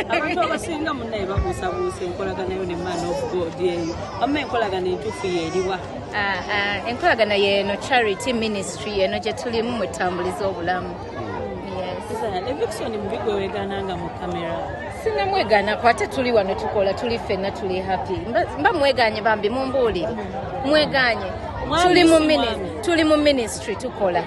Abantu abasinga munnaye babuusabuusa enkolagana yo ne man of God eyo. Wamma enkolagana entuufu yeeriwa? Ah, ah, enkolagana yeno charity ministry eno gye tulimu mwetambuliza obulamu, yes. Levixone mubi gwe weegaananga mu kamera? Sinamwegaanako, ate tuli wano tukola, tuli ffenna, tuli happy. Mba mweganye, bambi mumbuulire mweganye. Mwami Tuli mu si mwami. Tuli mu ministry tukola,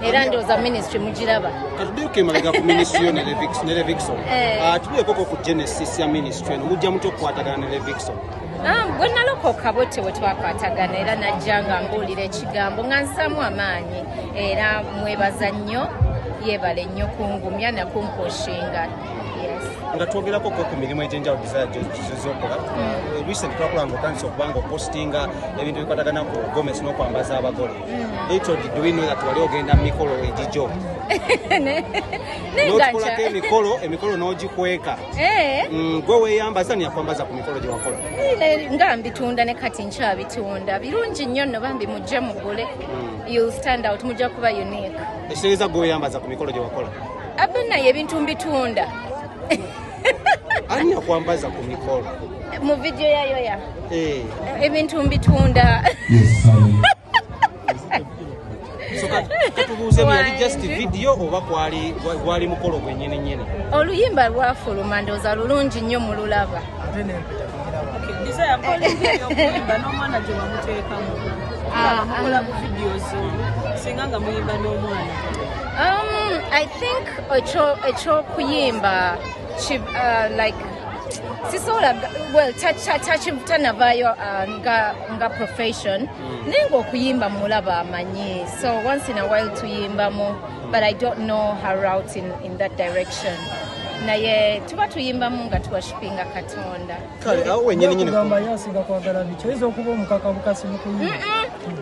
era ndowooza ministry mugiraba. Katuddeyo emabega ku ministry yo ne Levixone. Eh. Ah, tubeekoko ku genesis ya ministry eno. Mujja mutya okukwatagana ne Levixone? Ah, bwe nalokoka bwette bwe twakwatagana, era najja nga mbuulira ekigambo nga nzaamu amaanyi, era mwebaza nnyo, yeebale nnyo kungumya nakumpushinga, yes. Nga twogerako ko ku mirimu egy'enjawulo Desire zokola, recent twakola nga otandise okuba nga opostinga ebintu ebikwatagana ku gomesi n'okwambaza abagole. Little did we know that wali ogenda mu mikolo egigyo Naye nga n'otukolako emikolo n'ogikweka. Eh, Gwe weeyambaza niyakwambaza ku mikolo gye wakola? Nga mbitunda, ne kati nkyabitunda. Birungi nnyo nno, bambi mujje mugule. You'll stand out, mujja kuba unique. Ekitegeeza gwe weeyambaza ku mikolo gye wakola? Abe naye ebintu mbitunda. Ani yakwambaza ku mikolo? Mu vidiyo yayoya. Eh. Ebintu mbitunda. So katubuuze, yali just Wangi. video oba gwali mukolo gwennyini nnyini? Oluyimba lwafuluma, ndowooza lulungi nnyo, mululaba. Ate n'empeta tugiraba. Desire, kolinga ey'okuyimba n'omwana gye wamuteekamu. Ah, Mukola bu videos singa nga muyimba n'omwana. I think ekyokuyimba like sisobola, well, tanavaayo nga profession, naye ngaokuyimba mulaba amanyi, so once in a while tuyimbamu, but I don't know her route in that direction, naye tuba tuyimbamu nga tuworshipinga Katonda. Kale awo wennyini nyini. Okugamba ye asinga kwagala biki? Oyinza okuba omukaka bukasi mu kuyimba.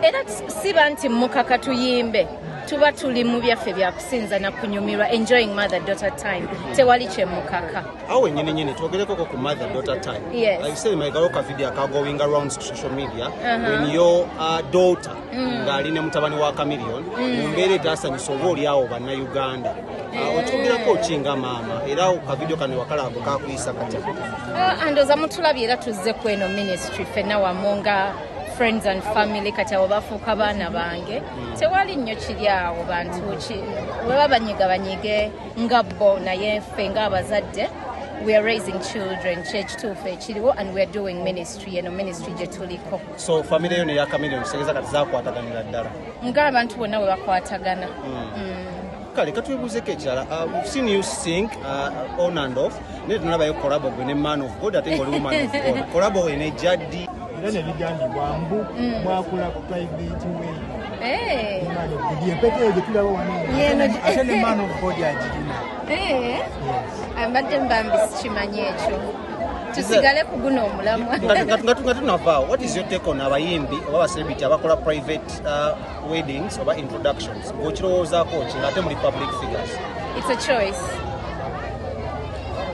Era siba nti mukaka tuyimbe, tuba tuli mu byaffe byakusinza na kunyumirwa, enjoying mother daughter time, tewali kyemukaka. Awo wennyini nyini twogerekoko ku mother daughter time. Yes. Ebiseera emabegalo ka video akagoing around social media when your daughter ng'ali ne mutabani wa Chameleone mu mbeera etaasanyusa oba oli awo Bannayuganda. Okyogerako ki nga maama, era ka video kano wakalago kakuyisa katya? Ah, ndowooza mutulabye, era tuzze ku eno ministry ffenna wamu nga friends and family. Kati abo bafuuka baana bange, tewali nnyo kiri awo. Bantu bwe baba banyiga banyige nga bo, naye ffe ng'abazadde we are raising children, kyekituufu ekiriwo, and we are doing ministry, eno ministry gye tuliko. So family yo neya Chameleone kitegeeza kati zakwataganira ddala? Ng'abantu bonna bwe bakwatagana. Kale katwebuuzeko ekirala. We've seen you sing on and off, naye tunalabayo collabo gwe ne man of God, ate ngaoli woman of God. Collabo enejja ddi? Era ne bigambibwa mbu mwakula private way. Eh. Ne man of God, empeta eyo gye tulaba wano eno, ate ne man of God agirina. Eh. Yes. Mbadde mbambi sikimanyi ekyo, tusigale ku guno omulamwa. Nga tunavaawo, what is your take on abayimbi oba abacelebrity abakola private weddings oba introductions? Ng'okirowoozaako ki ng'ate muli public figures? It's a choice.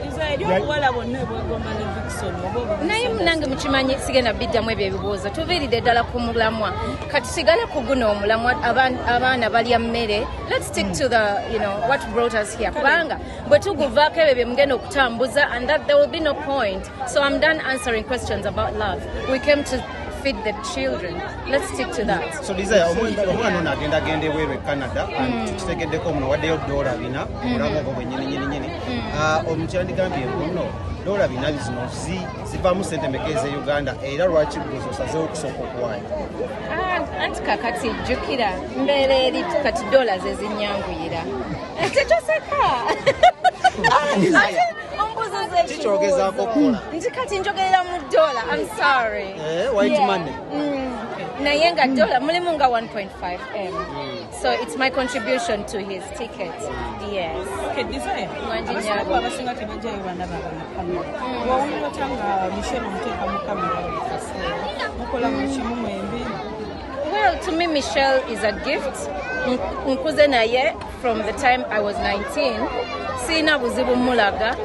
Nze eri obuwala bwonna ebwegomba Levixone oba Naye munange mukimanyi sigenda biddamu ebyo ebibuuzo, tuviiridde ddala ku mulamwa. Katusigale ku guno omulamwa. Abaana balya mmere. Let's stick to the you know what brought us here, kubanga bwe tuguvaako ebyo bye mugenda okutambuza and that there will be no point. So I'm done answering questions about love. We came to feed the children, let's stick to that. So Desire, omwana ono agenda agenda ebweru e Canada and tukitegeddeko muno waddeyo $400 obulamu obwo bwennyini nyini nyini. Ah, omuntu yandigambye muno $400 zino zivaamu sente meka ez'e Uganda, era lwaki guzo osazeewo okusooka okuwaayo? Ah, anti kakati jjukira mbeera eri kati dollars ezinyanguyira. Tetoseka. Ombuuziza Kikyogezaako okukola. Nti kati njogerera mu dollar, I'm sorry. Eh, white money. Naye nga dollar mulimu nga 1.5 M, so it's my contribution to his ticket, yes. Okay, Desire. Mwangi. Abasinga Nyabo. abasinga tebajjayo baana baabwe mu kamera. Wawulira otya nga Michelle omuteeka mu kamera buli kaseera? Mukola buli kimu mwembi. Well, to me, Michelle is a gift. Nkuze naye from the time I was 19. Sirina buzibu mulaga.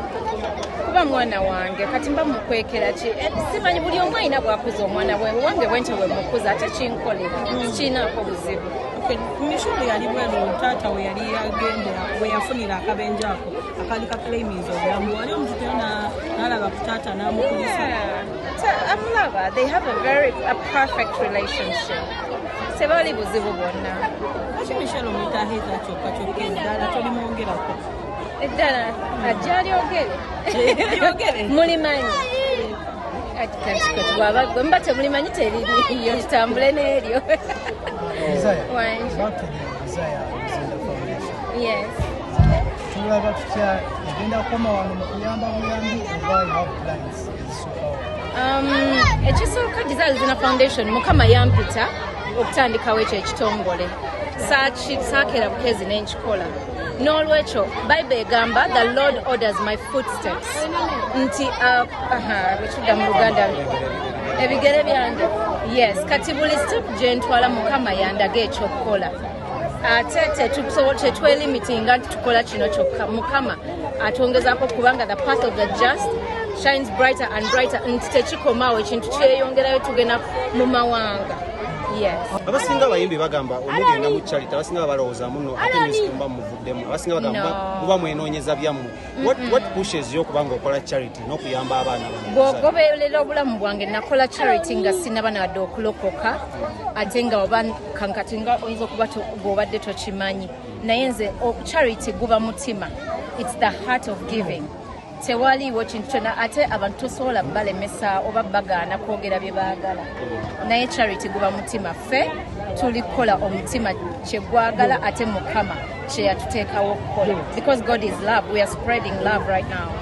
Kuba mwana wange, kati mba mukwekera ki? Simanyi, buli omu alina bwakuza omwana we. Wange bwentyo bwe mukuza, ate kinkolera, sikiinaako buzibu. Okay, Michelle yali bweru, taata we yali yagendera we yafunira akabenje ako akaali kaclaiminza obulamu. Wali omututeyo n'alaba ku taata n'amukulisa? Yeah. Amulaba, they have a perfect relationship, tebali buzibu bwonna. Lwaki Michelle omuyita Heather kyokka kyokka, eddala tolimwongerako? Eddala ajja alyogere. Lyogere. Mulimanyi. Kati bw'aba bwe muba temulimanyi, teririyo, tutambule n'eryo. Desire, Wangi. back to the Desire Luzinda Foundation. Yes. Tulaba tutya, egenda kukoma wano mu kuyamba buyambi oba you have plans ezisukkawo? Ekisooka, Desire Luzinda Foundation, Mukama yampita okutandikawo ekyo ekitongole. Saakeera bukezi nenkikola. N'olwekyo Bible egamba, "The Lord orders my footsteps," nti aha, bwekidda mu Luganda, ebigere byange. Yes, kati buli step gye ntwala, Mukama yandaga ekyokukola. Ate tetwelimitinga nti tukola kino kyokka. Mukama atwongezaako, kubanga the path of the just shines brighter and brighter, nti tekikomaawo, ekintu kyeyongerayo, tugenda mu mawanga. Yes. Abasinga abayimbi bagamba omugenda mu charity, abasinga balowooza muno ate music muba muvuddemu. Abasinga bagamba No. muba mwenoonyeza byammwe. What pushes you okuba nga okola charity n'okuyamba abaana bano? Bw'ogoberera obulamu bwange, nakola charity nga sinaba nadde okulokoka, ate nga oba kankati nga oyinza okuba bw'obadde tokimanyi, naye nze charity guba mutima. It's the heart of giving. Tewaliiwo kintu kyonna, ate abantu tosobola balemesa oba bagaana kwogera bye baagala, naye charity guba mutima. Ffe tuli kukola omutima kyegwagala, ate Mukama kyeyatuteekawo okukola, because God is love. We are spreading love right now.